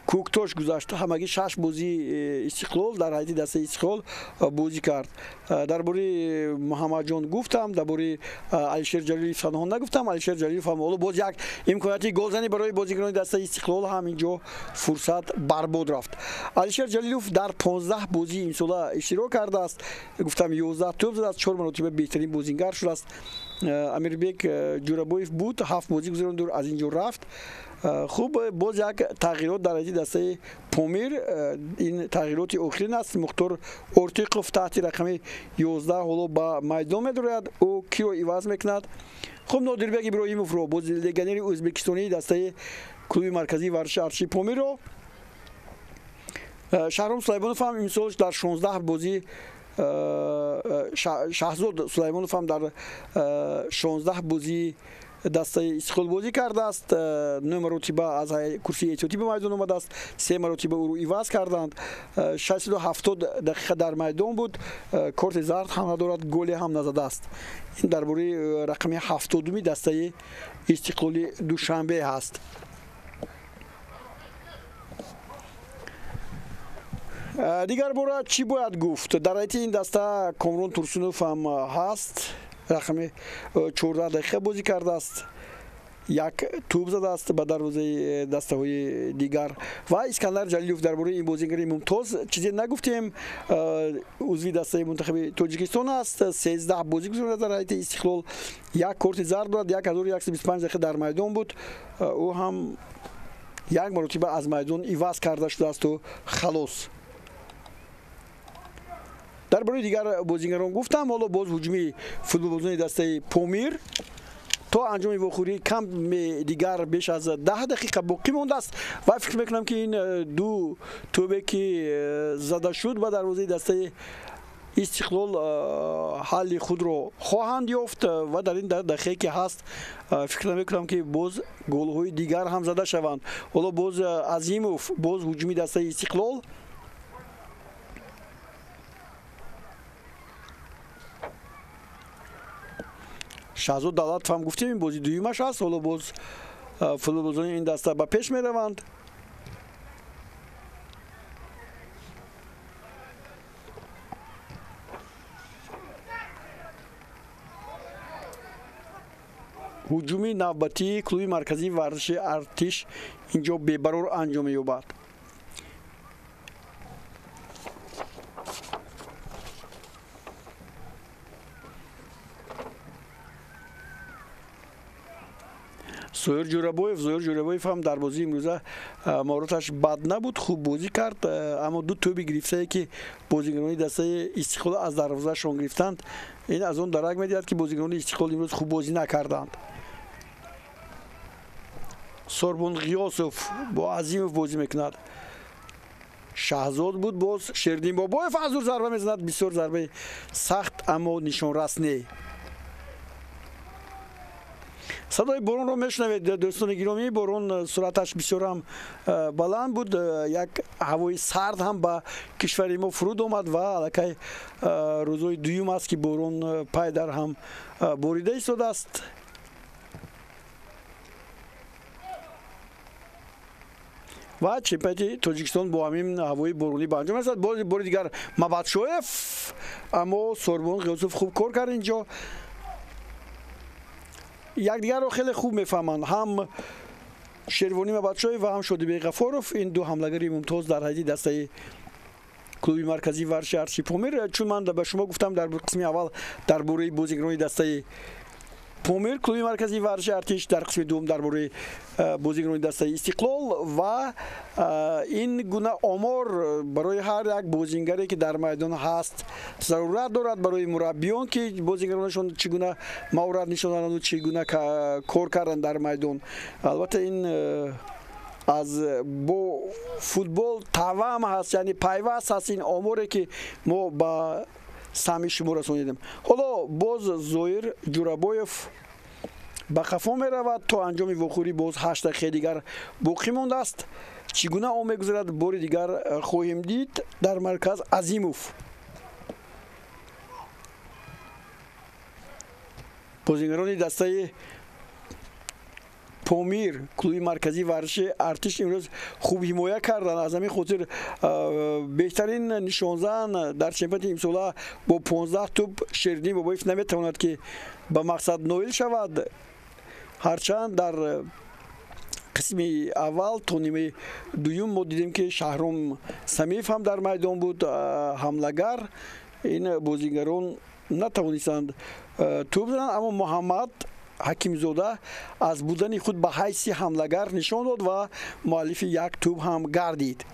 A: Кӯктош гузашт. Ҳамагӣ 6 бозии Истиқлол дар ҳайати дастаи Истиқлол бозӣ кард. Дар бораи Муҳаммадҷон гуфтам, дар бораи Алишер Ҷалилов танҳо нагуфтам. Алишер Ҷалилов ҳам ҳоло боз як имконияти голзанӣ барои бозигарони дастаи Истиқлол ҳам инҷо фурсат барбод рафт. Алишер Ҷалилов дар 15 бозии имсола иштирок кардааст. Гуфтам 11 тӯб задааст, 4 маротиба беҳтарин бозингар шудааст. Амирбек Ҷӯрабоев буд, 7 бозӣ гузаронд, аз инҷо рафт. Хуб, боз як тағйирот дар ҳайати дастаи Помир. Ин тағйироти охирин аст. Мухтор Ортиқов таҳти рақами 11 ҳоло ба майдон медарояд. Ӯ киро иваз мекунад? Хуб, Нодирбек Иброҳимовро, боз легионери ӯзбекистонии дастаи клуби марказии варзиши артиши Помирро. Шаҳром Сулаймонов ҳам имсол дар 16 бозӣ, Шаҳзод Сулаймонов ҳам дар 16 бозии дастаи Истиқлол бозӣ кардааст. 9 маротиба аз курсии эҳтиётӣ ба майдон омадааст, 3 маротиба ӯро иваз карданд. 670 дақиқа дар майдон буд, корти зард ҳам надорад, голе ҳам назадааст. Ин дар бораи рақами 70-уми дастаи Истиқлоли Душанбе ҳаст. Дигар бора чӣ бояд гуфт? Дар ҳайати ин даста Комрон Турсунов ҳам ҳаст, рақами 14 дақиқа бозӣ кардааст, як тӯб задааст ба дарвозаи дастаҳои дигар. Ва Искандар Ҷалилов, дар бораи ин бозигари мумтоз чизе нагуфтем. Узви дастаи мунтахаби Тоҷикистон аст, 13 бозӣ гузаронда дар ҳайати Истиқлол, як корти зард дорад, 1125 дақиқа дар майдон буд. Ӯ ҳам як маротиба аз майдон иваз карда шудаасту халос. Дар бораи дигар бозигарон гуфтам. Ҳоло боз ҳуҷуми футболбозони дастаи Помир то анҷоми вохӯрӣ каме дигар беш аз 10 дақиқа боқӣ мондааст ва фикр мекунам, ки ин ду тӯбе ки зада шуд ба дарвозаи дастаи Истиқлол ҳалли худро хоҳанд ёфт ва дар ин дақиқае ки ҳаст фикр намекунам ки боз голҳои дигар ҳам зада шаванд. Ҳоло боз Азимов, боз ҳуҷуми дастаи Истиқлол. Шаҳзод Давлатов ҳам гуфтем ин бозии дуюмаш аст. Ҳоло боз футболбозони ин даста ба пеш мераванд. Ҳуҷуми навбатии клуби марказии варзиши Артиш инҷо бебарор анҷом меёбад. Зоир Ҷӯрабоев ҳам дар бозии имрӯза маҳораташ бад набуд, хуб бозӣ кард, аммо ду тӯби гирифтае ки бозигарони дастаи Истиқлол аз дарвозаашон гирифтанд, ин аз он дарак медиҳад ки бозигарони Истиқлол имрӯз хуб бозӣ накарданд. Сорбон Ғиёсов бо Азимов бозӣ мекунад. Шаҳзод буд, боз Шердин Бобоев аз дур зарба мезанад, бисёр зарбаи сахт, аммо нишонрас не. Садои боронро мешунавед, дӯстони гиромӣ. Борон суръаташ бисёр ҳам баланд буд, як ҳавои сард ҳам ба кишвари мо фуруд омад ва аллакай рӯзҳои дуюм аст ки борон пай дар ҳам борида истодааст. Ва чемпионати Тоҷикистон бо ҳамин ҳавои боронӣ ба анҷом расад. Боз бори дигар Мабадшоев, аммо Сорбон Ғиёсов хуб кор кард инҷо. Якдигарро хеле хуб мефаҳманд ҳам Шервонӣ Мабадшоев ва ҳам Шодибек Ғафоров, ин ду ҳамлагари мумтоз дар ҳайати дастаи клуби марказии варзиши Артиши Помир. Чун ман ба шумо гуфтам дар қисми аввал дар бораи бозигарони дастаи Помир, клуби марказии варзиши Артиш, дар қисми дуввум дар бораи бозигарони дастаи Истиқлол ва ин гуна омор барои ҳар як бозингаре ки дар майдон ҳаст зарурат дорад, барои мураббиён ки бозингаронашон чӣ гуна маҳорат нишон доданд, чӣ гуна кор карданд дар майдон. Албатта ин аз бо футбол тавам ҳаст, яъне пайваст ҳаст ин оморе ки мо ба самъи шумо расонидем. Ҳоло боз Зоир Ҷӯрабоев ба қафо меравад то анҷоми вохӯрӣ боз 8 дақиқаи дигар боқӣ мондааст. Чӣ гуна он мегузарад, бори дигар хоҳем дид. Дар марказ Азимов, бозингарони дастаи Помир, клуби марказии варзиши Артиш имрӯз хуб ҳимоя карданд. Аз ҳамин хотир беҳтарин нишонзан дар чемпионати имсола бо 15 тӯб Шердин Бобоев наметавонад ки ба мақсад ноил шавад. Ҳарчанд дар қисми аввал то нимаи дуюм мо дидем ки Шаҳром Самиев ҳам дар майдон буд, ҳамлагар. Ин бозигарон натавонистанд тӯб зананд, аммо Муҳаммад Ҳакимзода аз будани худ ба ҳайси ҳамлагар нишон дод ва муаллифи як тӯб ҳам гардид.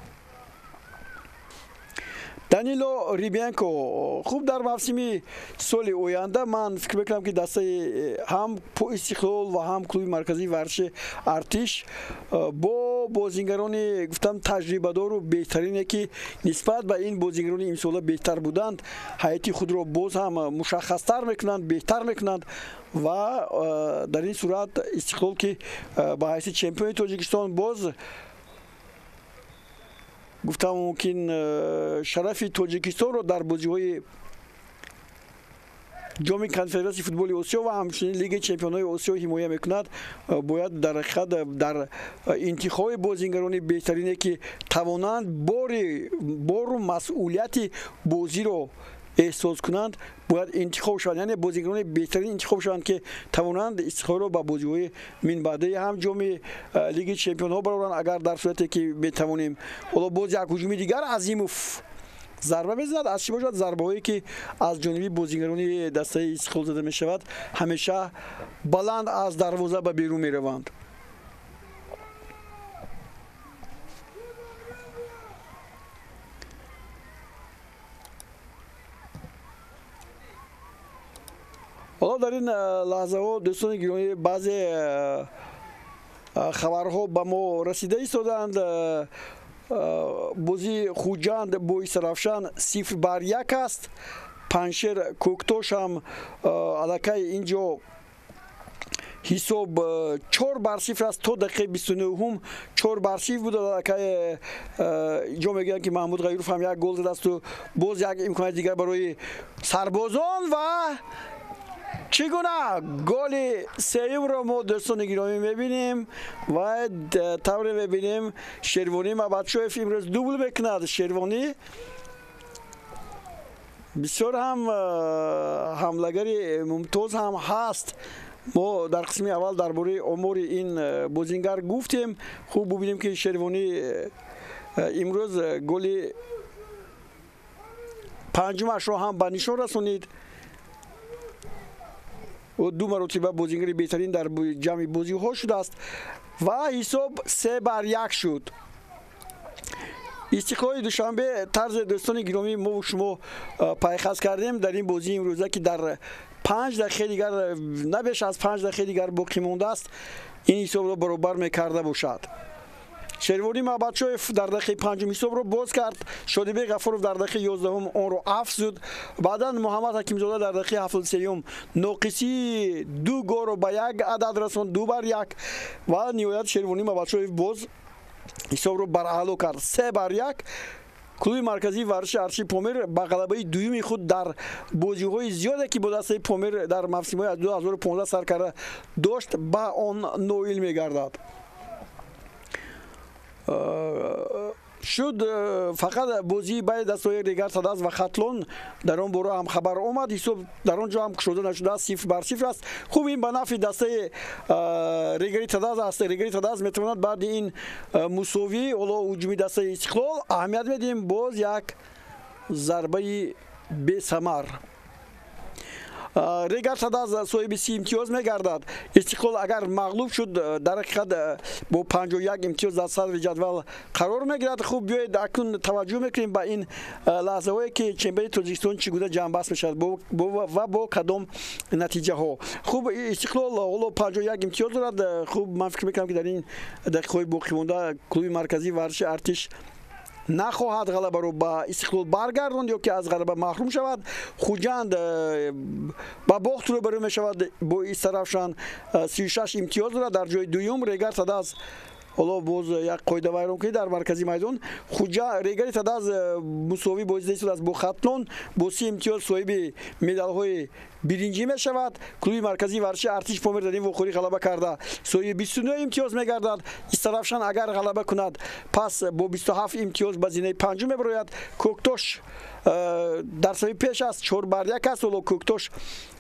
A: Данило Рибенко хуб дар мавсими соли оянда ман фикр мекунам ки дастаи ҳам Истиқлол ва ҳам клуби марказии варзиши Артиш бо бозингарони гуфтам таҷрибадору беҳтарине ки нисбат ба ин бозингарони имсола беҳтар буданд, ҳайати худро боз ҳам мушаххастар мекунанд, беҳтар мекунанд ва дар ин сурат Истиқлол ки ба ҳайси чемпиони Тоҷикистон боз гуфтам мумкин шарафи Тоҷикистонро дар бозиҳои ҷоми конфедератсияи футболи Осиё ва ҳамчунин лигаи чемпионҳои Осиё ҳимоя мекунад, бояд дар ҳақиқат дар интихоби бозингарони беҳтарине ки тавонанд бору масъулияти бозиро эҳсос кунанд, бояд интихоб шаванд, яъне бозингарони беҳтарин интихоб шаванд ки тавонанд Истиқлолро ба бозиҳои минбаъдаи ҳам ҷоми лигаи чемпионҳо бароранд, агар дар сурате ки метавонем. Ҳоло боз як ҳуҷуми дигар, Азимов зарба мезанад. Аз чӣ бошад, зарбаҳое ки аз ҷониби бозингарони дастаи Истиқлол зада мешавад, ҳамеша баланд аз дарвоза ба берун мераванд. Ҳоло дар ин лаҳзаҳо дӯстони гиромӣ баъзе хабарҳо ба мо расида истодаанд. Бозии Хуҷанд бо Истаравшан 0-1 аст. Панҷшер Кӯктош ҳам аллакай инҷо ҳисоб 4-0 аст. То дақиқаи 29-ум 4-0 буд. Аллакай инҷо мегӯянд, ки Маҳмуд Ғайюров ҳам як гол задасту боз як имконияти дигар барои сарбозон ва чӣ гуна голи сеюмро мо, дӯстони гиромӣ, мебинем ва тавре мебинем, Шервонӣ Мабадшоев имрӯз дубл мекунад. Шервонӣ бисёр ҳам ҳамлагари мумтоз ҳам ҳаст. Мо дар қисми аввал дар бораи омори ин бозингар гуфтем. Хуб, бубинем, ки Шервонӣ имрӯз голи панҷумашро ҳам ба нишон расонид. Ӯ ду маротиба бозингари беҳтарин дар ҷамъи бозиҳо шудааст ва ҳисоб 3-1 шуд. Истиқлоли Душанбе, тарзи дӯстони гиромӣ, мову шумо пайхас кардем дар ин бозии имрӯза, ки дар 5 дақиқаи дигар, на беш аз 5 дақиқаи дигар боқӣ мондааст, ин ҳисобро баробар мекарда бошад. Шервонӣ Маҳбадшоев дар дақиқаи панҷум ҳисобро боз кард. Шодибек Ғафуров дар дақиқаи 11-ум онро афзуд. Баъдан Муҳаммад Ҳакимзода дар дақиқаи 73-юм ноқисии ду голро ба як адад расонд, 2-1, ва ниҳоят Шервонӣ Маҳбадшоев боз ҳисобро бараъло кард, 3-1. Клуби марказии варзиши артиши Помир ба ғалабаи дуюми худ дар бозиҳои зиёде, ки бо дастаи Помир дар мавсимҳои 2015 сар карда дошт, ба он ноил мегардад. Шуд фақат бозии байни дастаҳои Регар Тадаз ва Хатлон, дар он бора ҳам хабар омад, ҳисоб дар он ҷо ҳам кушода нашудааст, 0-0 аст. Хуб, ин ба нафъи дастаи Регари Тадаз аст. Регари Тадаз метавонад баъди ин мусовӣ ҳоло ҳуҷуми дастаи Истиқлол аҳамият медиҳем. Боз як зарбаи бесамар. Регар Тадаз соҳиби 30 имтиёз мегардад. Истиқлол агар мағлуб шуд, дар ҳақиқат бо 51 имтиёз дар садри ҷадвал қарор мегирад. Хуб, биёед, акнун таваҷҷӯҳ мекунем ба ин лаҳзаҳое, ки чемпионати Тоҷикистон чӣ гуна ҷамъбаст мешавад ва бо кадом натиҷаҳо. Хуб, Истиқлол ҳоло 51 имтиёз дорад. Хуб, ман фикр мекунам, ки дар ин дақиқаҳои боқимонда клуби марказии варзиши артиш нахоҳад ғалабаро ба Истиқлол баргардонд ё ки аз ғалаба маҳрум шавад. Хуҷанд ба бохт рӯбарӯ мешавад бо Истаравшан, 36 имтиёз дорад, дар ҷои дуюм. Регар Тадаз ҳоло боз як қоидавайронкунӣ дар маркази майдон. Хуҷа Регари Тадаз мусовӣ бозида истодааст бо Хатлон, бо 30 имтиёз соҳиби медалҳои биринҷӣ мешавад. Клуби марказии варзиши артиш Помир дар ин вохӯрӣ ғалаба карда, соҳиби 29 имтиёз мегардад. Истаравшан агар ғалаба кунад, пас бо 27 имтиёз ба зинаи панҷум мебарояд. Кӯктош дар сафи пеш аст, 4-1 аст. Ҳоло Кӯктош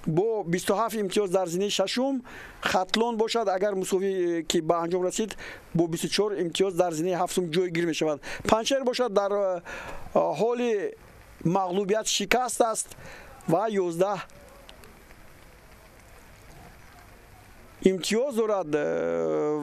A: бо 27 имтиёз дар зинаи шашум, Хатлон бошад, агар мусовӣ ки ба анҷом расид, бо 24 имтиёз дар зинаи ҳафтум ҷойгир мешавад. Панҷшер бошад, дар ҳоли мағлубият, шикаст аст ва 11 имтиёз дорад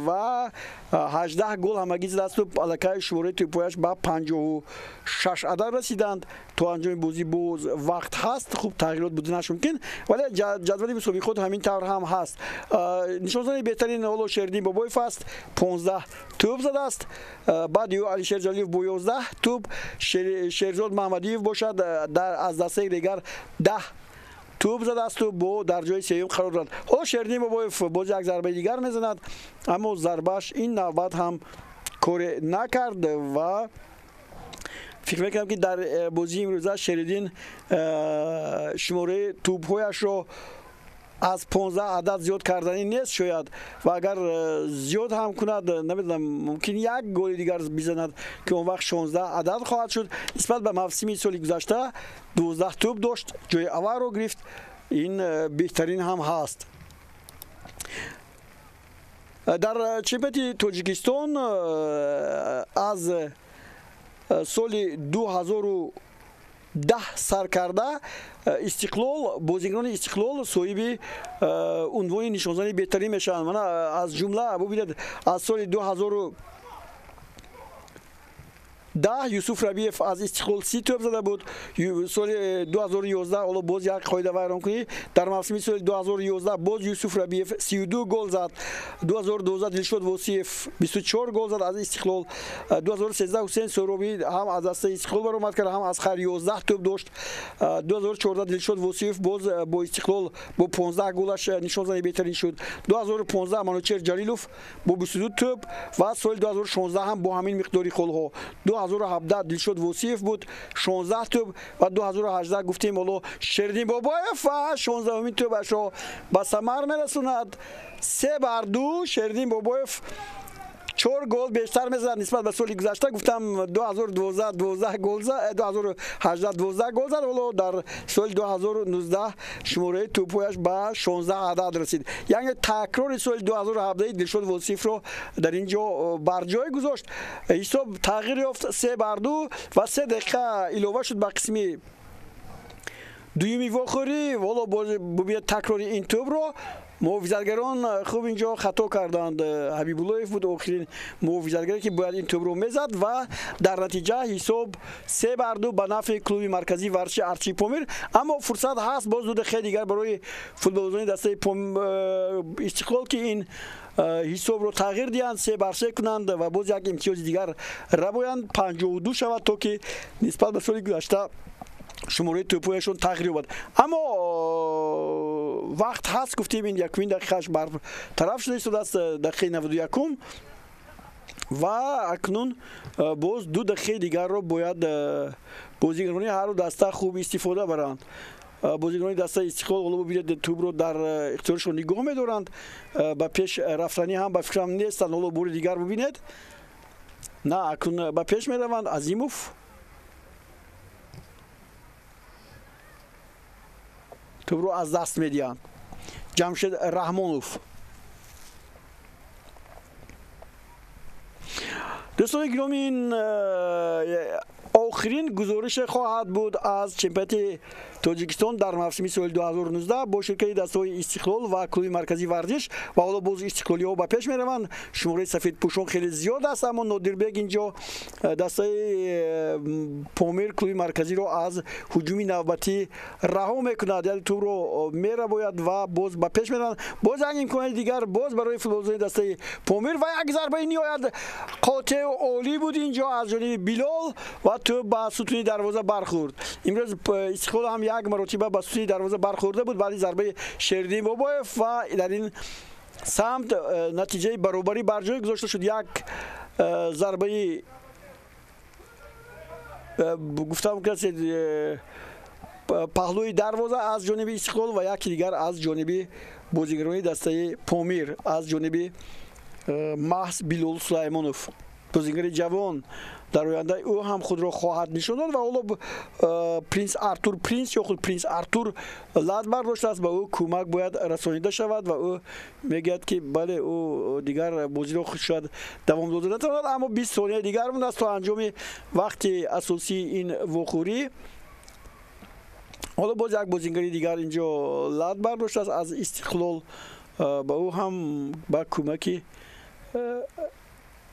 A: ва 18 гол ҳамагӣ задааст. Аллакай шумораи тӯбҳояш ба 56 адад расиданд. То анҷоми бозӣ боз вақт ҳаст. Хуб, тағйирот буданаш мумкин, вале ҷадвали мусобиқот ҳамин тавр ҳам ҳаст. Нишонзани беҳтарин ҳоло Шердин Бобоев аст, 15 тӯб задааст. Баъди ӯ Алишер Ҷалилов бо 11 тӯб, Шерзод Маҳмадиев бошад, аз дастаи Регар 10 тӯб задасту бо дар ҷои сеюм қарор дорад. Ҳоло Шердин Бобоев боз як зарбаи дигар мезанад, аммо зарбааш ин навбат ҳам коре накард ва фикр мекунам, ки дар бозии имрӯза Шериддин шумораи тӯбҳояшро аз 15 адад зиёд карданӣ нест шояд, ва агар зиёд ҳам кунад, намедонам, мумкин як голи дигар бизанад, ки он вақт 16 адад хоҳад шуд. Нисбат ба мавсими соли гузашта 12 тӯб дошт, ҷои аввалро гирифт, ин беҳтарин ҳам ҳаст. Дар чемпионати Тоҷикистон аз соли 2010 сар карда Истиқлол, бозигарони Истиқлол соҳиби унвони нишонзани беҳтарин мешаванд. Мана, аз ҷумла бубинед, аз соли 2010 Юсуф Рабиев аз Истиқлол 30 тӯб зада буд. Соли 2011 ҳоло боз як қоида вайронкунӣ дар мавсими соли 2011 боз Юсуф Рабиев 32 гол зад. 2012 Дилшод Восиев 24 гол зад аз Истиқлол. 2013 Ҳусейн Суробӣ ҳам аз дастаи Истиқлол баромад кард, ҳам аз Хайр 11 тӯб дошт. 2014 Дилшод Восиев боз бо Истиқлол бо 15 голаш нишонзани беҳтарин шуд. 2015 Манучер Ҷалилов бо 22 тӯб ва соли 2016 ҳам бо ҳамин миқдори голҳо. 2017 Дилшод Восиев буд 16 тӯб ва 2018 гуфтем ҳоло Шердин Бобоев ва 16-умин тӯбашро ба самар мерасонад. 3-2 Шердин Бобоев 4 гол бештар мезанад нисбат ба соли гузашта. Гуфтам 2012 12 гол зад, 2018 12 гол зад, ҳоло дар соли 2019 шумораи тӯбҳояш ба 16 адад расид. Яъне такрори соли 2017 Дилшод Восиевро дар ин ҷо бар ҷой гузошт. Ҳисоб тағйир ёфт 3-2 ва 3 дақиқа илова шуд ба қисми дуюми вохӯрӣ. Ҳоло бубинед такрори ин тӯбро. Муҳофизатгарон хуб инҷо хато карданд. Ҳабибуллоев буд охирин муҳофизатгаре ки бояд ин тӯбро мезад ва дар натиҷа ҳисоб 3-2 ба нафъи клуби марказии варзиши Артиши Помир. Аммо фурсат ҳаст боз 2 дақиқаи дигар барои футболбозони дастаи Истиқлол ки ин ҳисобро тағйир диҳанд, 3-3 кунанд ва боз як имтиёзи дигар рабоянд, 52 шавад, то ки нисбат ба соли гузашта шумораи тӯбҳояшон тағйир ёбад. Аммо вақт ҳаст, гуфтем ин якумин дақиқааш бартараф шуда истодааст, дақиқаи 91, ва акнун боз 2 дақиқаи дигарро бояд бозигарони ҳарду даста хуб истифода баранд. Бозигарони дастаи Истиқлол ҳоло бубинед тӯбро дар ихтиёрашон нигоҳ медоранд, ба пеш рафтанӣ ҳам ба фикрам нестанд. Ҳоло бори дигар бубинед, на акнун ба пеш мераванд. Азимов тӯбро аз даст медиҳанд. Ҷамшед Раҳмонов. Дӯстони гиромӣ, ин охирин гузорише хоҳад буд аз чемпионати Тоҷикистон дар мавсими соли 2019 бо ширкати дастаҳои Истиқлол ва клуби марказии варзиш. Ва ҳоло боз истиқлолиҳо ба пеш мераванд. Шумораи сафедпӯшон хеле зиёд аст, аммо Нодирбек инҷо дастаи Помир клуби марказиро аз ҳуҷуми навбатӣ раҳо мекунад, яъне тӯбро мерабояд ва боз ба пеш мераванд. Боз як имконияти дигар боз барои футболбозони дастаи Помир ва як зарбаи ниҳоят қотеъу олӣ буд инҷо аз ҷониби Билол ва тӯб ба сутуни дарвоза бархӯрд. Имрӯз Истиқлол ҳам як маротиба ба сутуни дарвоза бархӯрда буд баъди зарбаи Шердин Бобоев ва дар ин самт натиҷаи баробарӣ бар ҷой гузошта шуд. Як зарбаи гуфтам касе паҳлӯи дарвоза аз ҷониби Истиқлол ва яки дигар аз ҷониби бозигарони дастаи Помир аз ҷониби маҳз Билол Сулаймонов, бозигари ҷавон. Дар оянда ӯ ҳам худро хоҳад нишон дод ва ҳоло Принс Артур Принс ё худ Принс Артур лат бардоштааст, ба ӯ кӯмак бояд расонида шавад ва ӯ мегӯяд ки бале, ӯ дигар бозиро шояд давом дода натавонад, аммо 20 сонияи дигар мондааст то анҷоми вақти асосии ин вохӯрӣ. Ҳоло боз як бозигари дигар инҷо лат бардоштааст аз Истиқлол, ба ӯ ҳам ба кӯмаки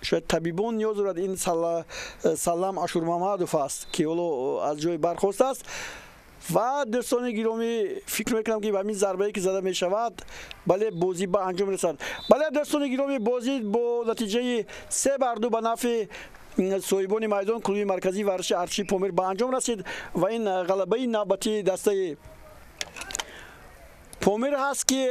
A: шояд табибон ниёз дорад. Ин Салам Ашурмамадов аст ки ҳоло аз ҷой бархостааст. Ва дӯстони гиромӣ, фикр мекунам ки ба ҳамин зарбае ки зада мешавад, бале, бозӣ ба анҷом мерасад. Бале, дӯстони гиромӣ, бозӣ бо натиҷаи 3-2 ба нафъи соҳибони майдон клуби марказии варзиши Артиши Помир ба анҷом расид ва ин ғалабаи навбатии дастаи Помир ҳаст ки